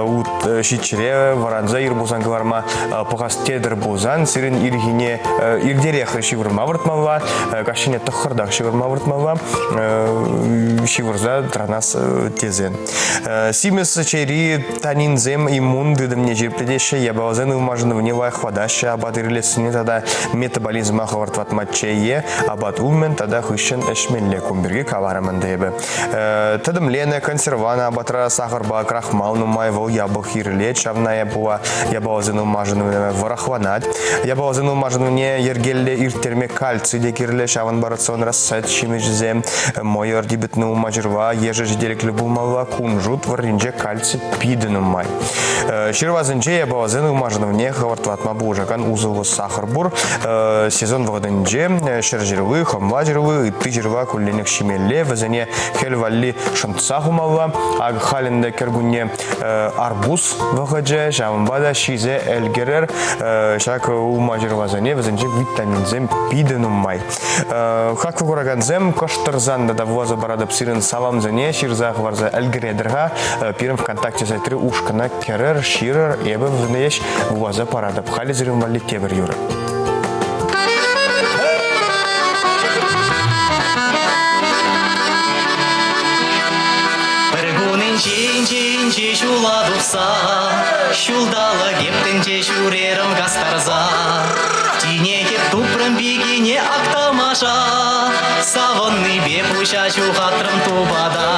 ут ҫиччӗре вӑранса ир пулсан кӑларма пӑхас тетӗр пулсан, сирӗн ирхине иртерех ҫывӑрма выртмалла, каҫхине тӑххӑртах ҫывӑрма выртмалла, ҫывӑрса тӑранас тесе. Симӗс чейри танинсем иммун тытӑмне ҫирӗплетеҫҫӗ, япаласен ылмашӑнӑвне лайӑхлатаҫҫӗ, апат ирӗлессине тата метаболизма хӑвӑртлатма чее апат умӗн тата хыҫҫӑн ӗҫмелле. Кун пирки каларӑм ӗнтӗ эпӗ. Тӗтӗмленӗ, консервланӑ апатра сахӑрпа крахмал нумай, вӑл япӑх ирӗлет, ҫавна пула япаласен ылмашӑнӑвне вӑрахланать. Япаласен ылмашӑнӑвне йӗркеллӗ ирттерме кальци те кирлӗ, ҫавӑнпа рационра сӗт ҫимӗҫӗсем, мӑйӑр типӗтнӗ улма-ҫырла ешӗ ҫителӗклӗ пулмалла, кунжут вӑрринче кальци питӗ нумай. Ҫырвасенче япаласен ылмашӑнӑвне хӑвӑртлатма пулӑшакан усӑллӑ сахӑр пур. Сезон вӑхӑтӗнче ҫӗр ҫырли, хӑмла ҫырли, ытти ҫырла кулленех ҫимелле, вӗсене хӗл валли шӑнтса хумалла. Ак халь ӗнтӗ кӗркунне арбуз вӑхӑчӗ, ҫавӑнпа та ҫисе ӗлкӗрӗр. Ҫак улма-ҫырласене вӗсенче витаминсем питӗ нумай. Хаклӑ куракансем, кӑштӑрсан тата вуласа паратӑп сирӗн саламсене ҫырса хӑварса ӗлкӗретӗр-ха. Пирӗн ВКонтакте сайтри ушкӑна кӗрӗр, ҫырӑр, эпӗ вӗсене ҫеҫ вуласа паратӑп. Халӗ сирӗн валли тепӗр юрӑ. Пӗр кун инҫе-инҫе ҫула тухса, Ҫулталӑк эп тӗнче ҫӳрерӗм кастарса. Тинех эп тупрӑм пикене ак тамаша, Савӑннипе пуҫа ҫухатрӑм тупата.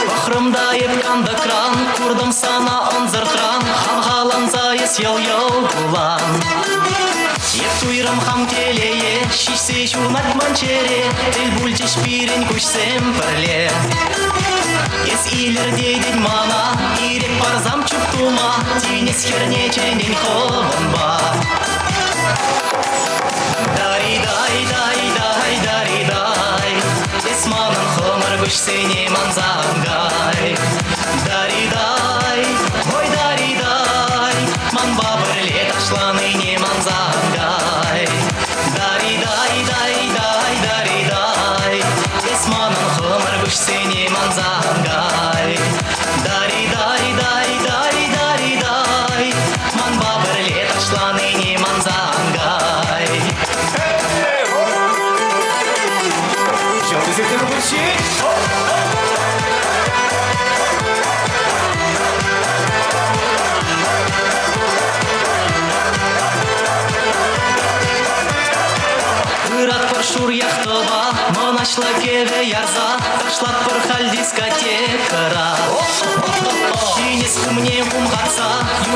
Пӑхрӑм та эп кантӑкран, куртӑм сана ӑнсӑртран, хавхаланса эс йӑл-йӑл кулан. Эп туйрӑм хам телее, ҫиҫсе ҫунать ман чӗре, тӗл пулчӗҫ пирӗн куҫсем пӗрле. Эс илӗртетӗн мана, ирӗк парсам чуп тума, тинӗс хӗрне чӗнен хӑвӑнпа. Дари-дай-дай-дай-дари-дай, эс манӑн хӑмӑр куҫсене манса ан кай. Дари-дай, ой, дари-дай, манпа пӗрле ташланине манса ан кай. Дари-дай, дай-дай, дари-дай, эс манӑн хӑмӑр куҫсене манса ан кай. яхтӑпа, мӑнаҫлӑ кӗвӗ ярса ташлатпӑр халь дискотекӑра. Тинӗс хумне хумхатса,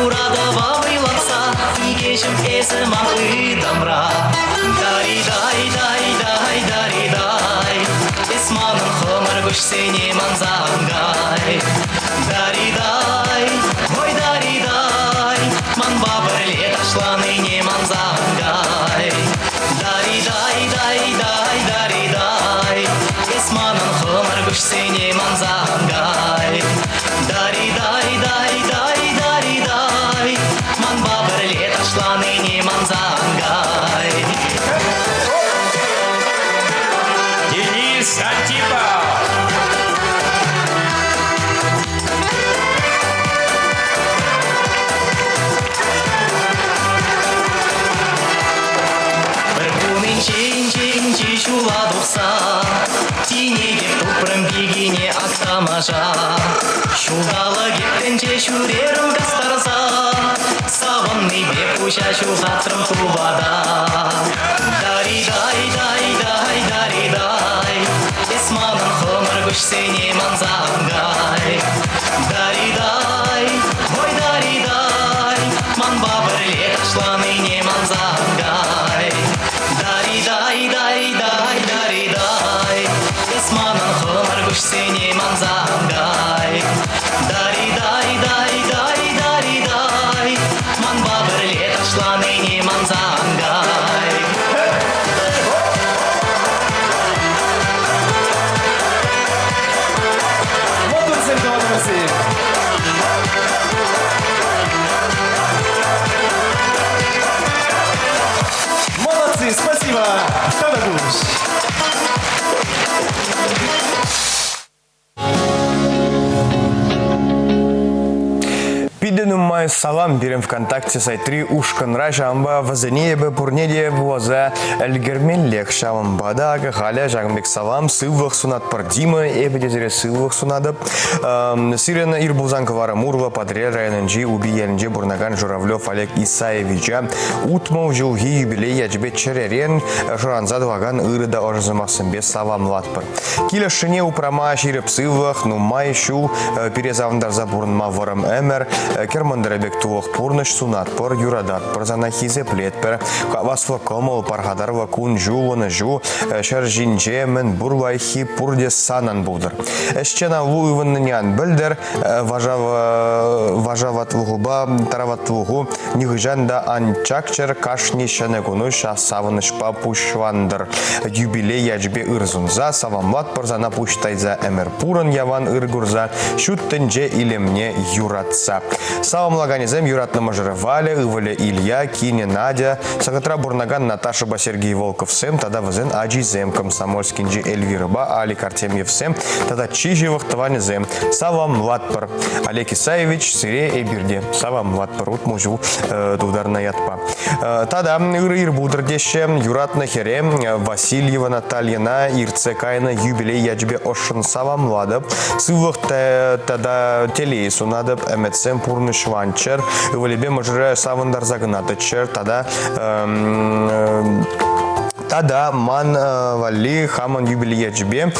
юратӑва вӑйлатса, икеҫӗм эсӗ ман ытамра. Дари-дай-дай-дай-дари-дай, эс манӑн хӑмӑр куҫсене манса ан кай. Дари-дай, ой, дари-дай, манпа пӗрле ташланине манса ан кай. Дари-дай-дай-дай-дари-дай, эс манӑн хӑмӑр куҫсене манса ан кай. Дари-дай-дай-дай-дари-дай, манпа пӗрле ташланине манса ан кай. Денис Антипов! Пӗр кунӗнчен ҫула тухса Тинеке тупрӑм пикене ак тамаша. Ҫулталӑк тӗнче ҫӳрерӗм кастарса, Савӑннипе пуҫа ҫухатрӑм тупата. Дари-дай-дай-дай-дари-дай, Эс манӑн хӑмӑр куҫсене манса ан кай. Дари-дай, ой, дари-дай, манпа пӗрле ташланине манса ан кай. Дари-дай-дай-дай-дари-дай, эс манӑн хӑмӑр куҫсене манса ан кай. Дари-дай-дай-дай-дари-дай, манпа пӗрле ташланине манса ан кай. Маттурсем, тӑванӑмӑрсем! Молодцы, спасибо! Тавтапуҫ! Питӗ нумай салам пирӗн ВКонтакте сайтри ушкӑнра ҫавӑнпа вӗсене эпӗ пурне те вуласа ӗлкӗрмеллех. Ҫавӑнпа та акӑ халӗ ҫакӑн пек салам, сывлӑх сунатпӑр. Дима, эпӗ те сире сывлӑх сунатӑп. Сирӗн ир пулсан кӑварӑм урлӑ Патӑрьел районӗнчи Упи ялӗнче пурӑнакан Журавлев Олег Исаевича 60 ҫулхи юбилей ячӗпе чӗререн шӑранса тухакан ырӑ та ӑшӑ сӑмахсемпе саламлатпӑр. Килӗшшӗне упрама ҫирӗп сывлӑх, нумай ҫул пире савӑнтарса пурӑнма вӑрӑм ӗмӗр, кӗр мӑнтӑрӗ пек тулӑх пурнӑҫ сунатпӑр, юрататпӑр сана, хисеплетпӗр. Хаваслӑ кӑмӑл, пархатарлӑ кун-ҫул, ӑнӑҫу ҫӗр ҫинче мӗн пур лайӑххи пурте санӑн пултӑр. Ӗҫчен аллу ывӑннине ан пӗлтер, вашаватлӑхупа тараватлӑху нихӑҫан та ан чакчӑр, кашни ҫӗнӗ куну савӑнӑҫпа пуҫлантӑр. Юбилей ячӗпе ыр сунса саламлатпӑр сана пуҫ тайса ӗмӗр пурӑн яван ыр курса ҫут тӗнче илемне юратса. Саламлаканӗсем юратнӑ мӑшӑрӗ Валя, ывӑлӗ Илья, кинӗ Надя, Сӑкӑтра пурӑнакан Наташӑпа Сергей Волковсем тата вӗсен ачисем Комсомольскинчи Эльвирӑпа Алик Артемьевсем тата чи ҫывӑх тӑванӗсем саламлатпӑр. Олег Исаевич, сире эпир те саламлатпӑр 60 ҫул тултарнӑ ятпа. Тата ырӑ ир пултӑр теҫҫӗ. Юратнӑ хӗре Васильева Натальйӑна иртсе кайнӑ юбилей ячӗпе ӑшшӑн саламлатӑп. Сывлӑх тата телей сунатӑп. Ӗмӗтсем пурнӑҫланччӑр. Ывӑлӗпе мӑшӑрӗ савӑнтарса кӑна тӑччӑр. Тата Тата ман валли хамӑн юбилей ячӗпе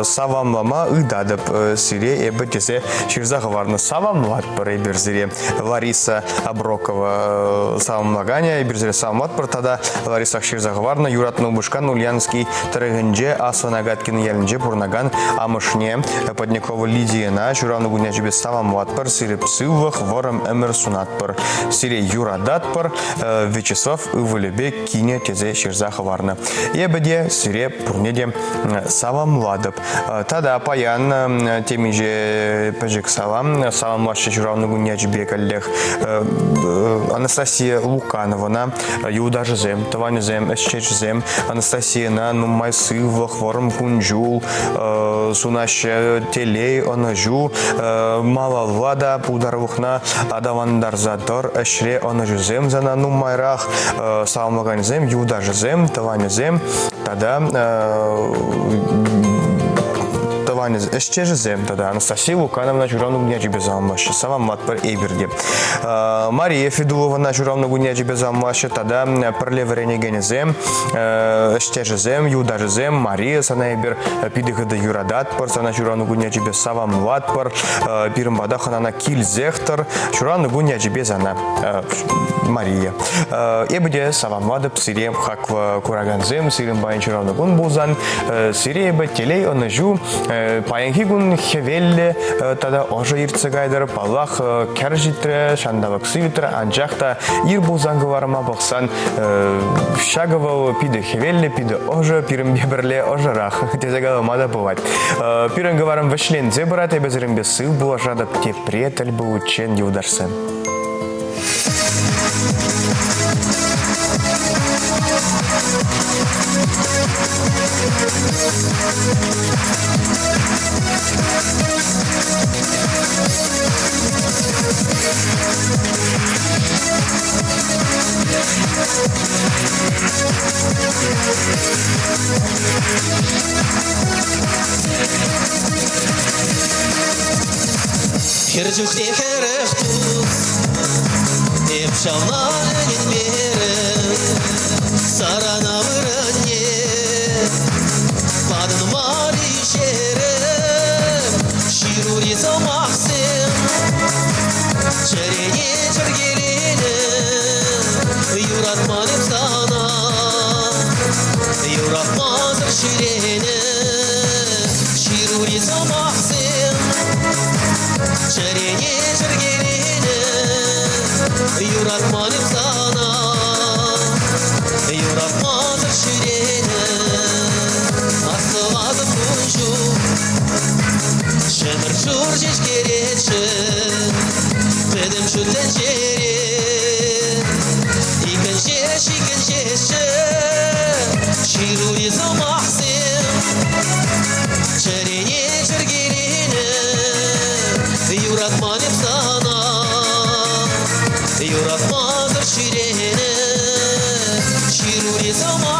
саламлама ыйтатӑп сире эпӗ тесе ҫырса хӑварнӑ. Саламлатпӑр эпир сире. Лариса Аброкова саламлаканӗ. Эпир сире саламлатпӑр. Тата Ларисах ҫырса хӑварнӑ. Юратнӑ упӑшкан Ульяновский тӑрӑхӗнче Аслӑ Нагаткин ялӗнче пурӑнакан амӑшне Поднякова Лидийӑна ҫуралнӑ кун ячӗпе саламлатпӑр. Сире сывлӑх, вӑрӑм ӗмӗр сунатпӑр. Сире юрататпӑр. Вячеслав ывӑлӗпе кинӗ тесе ҫырса хӑварнӑ. Эпӗ те сире пурне те саламлатӑп. Тата паян темиҫе пӗчӗк салам. Саламлаҫҫӗ ҫуралнӑ кун ячӗпе каллех Анастасия Лукановӑна, юлташӗсем, тӑванӗсем, ӗҫчешӗсем Анастасийӑна нумай сывлӑх, вӑрӑм кун-ҫул сунаҫҫӗ, телей, ӑнӑҫу, малалла та пултарулӑхна аталантарса тӑр, ӗҫре ӑнӑҫусем сана нумайрах, саламлаканӗсем, юлташӗсем, тӑванӗсем тата тӑванӗсем. ӗҫчешӗсем тата Анастасия Лукановна ҫуралнӑ кун ячӗпе саламлаҫҫӗ. Саламлатпӑр эпир те. Мария Федулована ҫуралнӑ кун ячӗпе саламлаҫҫӗ тата пӗрле вӗренекенӗсем, ӗҫтешӗсем, юлташӗсем. Мария, сана эпир питӗ хытӑ юрататпӑр, сана ҫуралнӑ кун ячӗпе саламлатпӑр. Пирӗн пата хӑнана килсех тӑр. Ҫуралнӑ кун ячӗпе сана, Мария. Эпӗ те саламлатӑп сире, хаклӑ куракансем, сирӗн паян ҫуралнӑ кун пулсан, сире эпӗ телей, ӑнӑҫу, паянхи кун хӗвеллӗ тата ӑшӑ иртсе кайтӑр. Паллах, кӗр ҫитрӗ, ҫанталӑк сивӗтрӗ, анчах та ир пулсан кӑларӑма пӑхсан ҫакӑ вӑл питӗ хӗвеллӗ, питӗ ӑшӑ, пирӗнпе пӗрле ӑшӑрах тесе калама та пулать. Пирӗн кӑларӑм вӗҫленсе пырать, эпӗ сирӗнпе сыв пулашатӑп, тепре тӗл пуличчен, юлташсем. Хӗр чухне хӗрӗх тус, эп ҫавна ӗненмерӗм. Сарана вырӑнне патӑн мар-и ҫерӗм. Ҫырури сӑмахсем чӗрене чӗркеленӗ. Юратман эп сана, юратмасӑр ҫӳренӗ. Ҫырури сӑмахсем чӗрене чӗркеленӗ. Юратман эп сана, юратмасӑр ҫӳренӗ. Астӑватӑп ун чух, ҫӗмӗр шур ҫеҫкереччӗ пӗтӗм ҫут тӗнчере. Иккӗн ҫеҫ, иккӗн ҫеҫчӗ ҫырури сӑмахсем чӗрене чӗркеленӗ. Юратман эп сана, юратмасӑр ҫӳренӗ. Ҫырури сӑмах